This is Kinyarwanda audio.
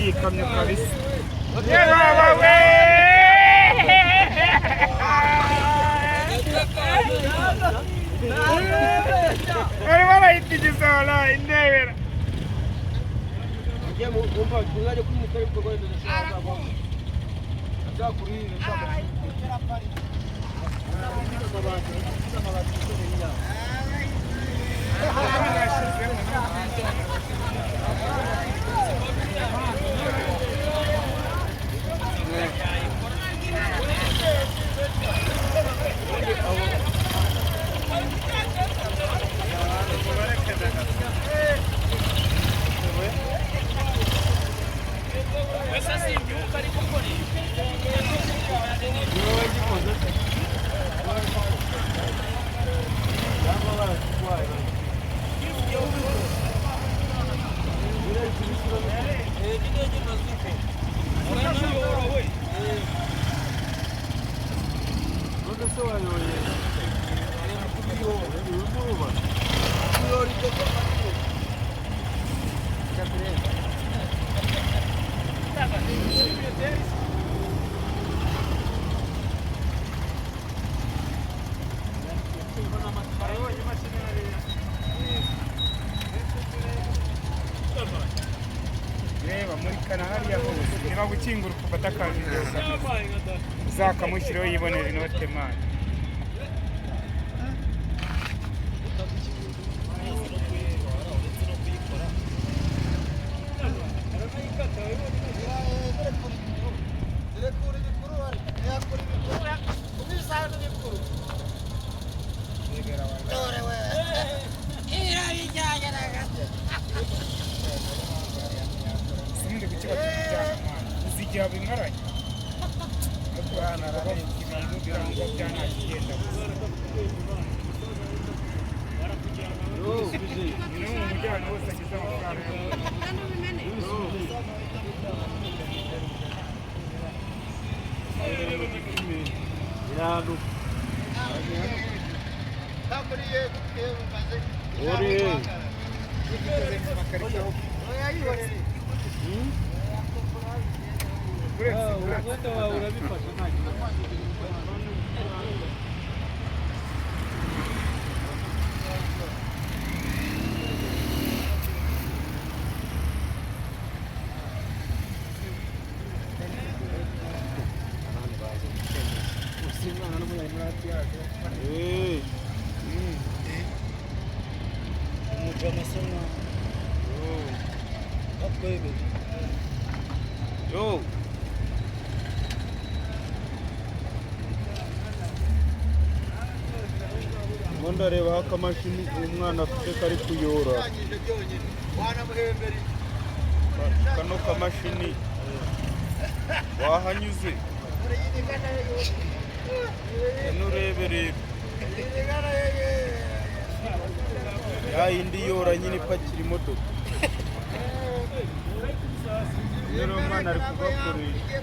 Iyi kamyo kabisa. Yewe we! Bari barayitigisa wallahi, ndebera. Reba muri kana hariya hose, niba gukingura ufata akavidewo uzakamushyiraho yibonera inote mani. Simundi kuki batumujyana mwana, uzi igihe abimaranye ariko bavuga ibintu birangwa bya nta kigenda gusa. Ni mu mujyana wose agize amafaranga. Uretse uretse Ndimo ndareba akamashini umwana afite kari kuyora. Kano kamashini wahanyuze nurebe reba ya yindi yora nyine ipakira imodoka. Rero umwana ari kugakoresha.